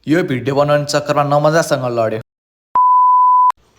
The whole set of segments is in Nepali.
यो भिडियो बनाउने चक्करमा नमजासँग लड्यो।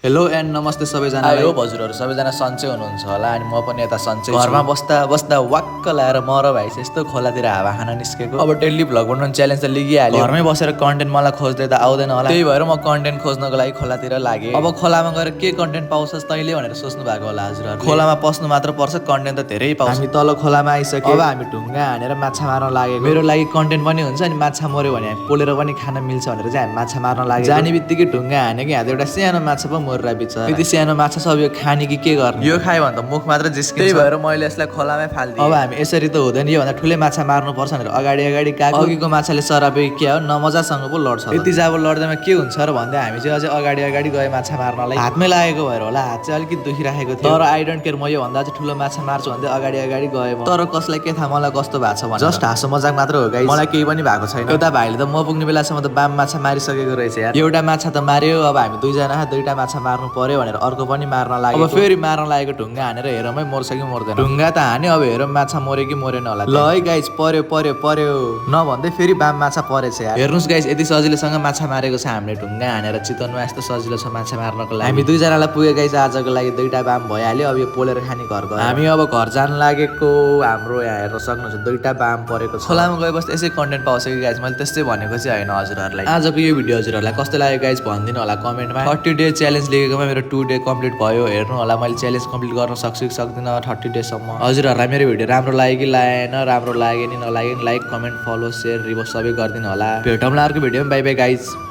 हेलो एन्ड नमस्ते सबैजना। आई होप हजुरहरू सबैजना सन्चै हुनुहुन्छ होला अनि म पनि यता सन्चै छु। घरमा बस्दा बस्दा वाक्क लाएर म र भाइ चाहिँ यस्तो खोलातिर हावा खान निस्केको। अब डेली भ्लग बनाउने च्यालेन्ज त लिगिहाल्यो। घरमै बसेर कन्टेन्ट मलाई खोज्दै त आउँदैन होला, त्यही भएर म कन्टेन्ट खोज्नको लागि खोलातिर लागेँ। अब खोलामा गएर के कन्टेन्ट पाउँछस् तैँले भनेर सोच्नु भएको होला हजुरहरू। खोलामा पस्नु मात्र पर्छ, कन्टेन्ट त धेरै पाउँछ। हामी तल खोलामा आइसक्यो। अब हामी ढुङ्गा हानेर माछा मार्न लागेको। मेरो लागि कन्टेन्ट पनि हुन्छ अनि माछा मर्यो भने हामी पोलेर पनि खान मिल्छ भनेर चाहिँ हामी माछा मार्न लागेको। जाने बित्तिकै ढुङ्गा हानेको यहाँ एउटा सानो माछा पो मरेर बिचरा। यति सानो माछा सब यो खाने कि के गर्ने, यो खायो भने त मुख मात्र जिस्किन्छ, त्यही भएर मैले यसलाई खोलामै फाल्दिएँ। अब हामी यसरी त हुँदैन, यो भन्दा ठुलै माछा मार्नु पर्छ भनेर अगाडि अगाडि गएको। अघिको माछाले सरापे क्या हो नमजासँग पो लड्छ। यति जाब लड्दैमा के हुन्छ र भन्दै हामी चाहिँ अझै अगाडि अगाडि गयो माछा मार्नलाई। हातमै लागेको भएर होला हात चाहिँ अलिकति दुखिराखेको थियो, तर आई डोन्ट केयर, म यो भन्दा चाहिँ ठुलो माछा मार्छु भन्दै अगाडि अगाडि गएँ म। तर कसलाई के थाहा मलाई कस्तो भएको छ भने, जस्ट हाँसो मजाक मात्र हो गाइस, मलाई केही पनि भएको छैन। एउटा भाइले त म पुग्ने बेलासम्म त बाम माछा मारिसकेको रहेछ यार। एउटा माछा त मार्यो, अब हामी दुईटा माछा मार्नु पर्यो भनेर अर्को पनि मार्न लाग्यो। अब फेरि मार्न लागेको ढुङ्गा हानेर हेरौँ है मर्छ कि मर्दैन। ढुङ्गा त हान्यो, अब हेरौँ माछा मर्यो कि मरेन होला। ल है गाइस, पर्यो पर्यो पर्यो नभन्दै फेरि बाम माछा परेछ यार। हेर्नुहोस् गाइस, यति सजिलोसँग माछा मारेको छ हामीले ढुङ्गा हानेर। चितवनमा यस्तो सजिलो छ माछा मार्नको लागि। हामी दुईजनालाई पुगे गाइस आजको लागि, दुईटा बाम भइहाल्यो। अब यो पोलेर खाने घर गयो। हामी अब घर जान लागेको। हाम्रो यहाँ हेर्न सक्नुहुन्छ दुईटा बाम परेको छ। खोलामा गएपछि यसै कन्टेन्ट पाउँछ कि गाइस, मैले त्यस्तै भनेको चाहिँ होइन हजुरहरूलाई। आजको यो भिडियो हजुरहरूलाई कस्तो लाग्यो गाइस भनिदिनु होला कमेन्टमा। 30 डे च्यालेन्ज लेखेकोमा मेरो 2 डे कम्प्लिट भयो। हेर्नु होला मैले च्यालेन्ज कम्प्लिट गर्न सक्छु कि सक्दिनँ 30 डेसम्म। हजुरहरूलाई मेरो भिडियो राम्रो लाग्यो कि लागेन, राम्रो लाग्यो नि नलाग्यो नि like comment follow share repost सबै गरिदिनु होला। भेटौँला अर्को भिडियोमा। Bye bye guys.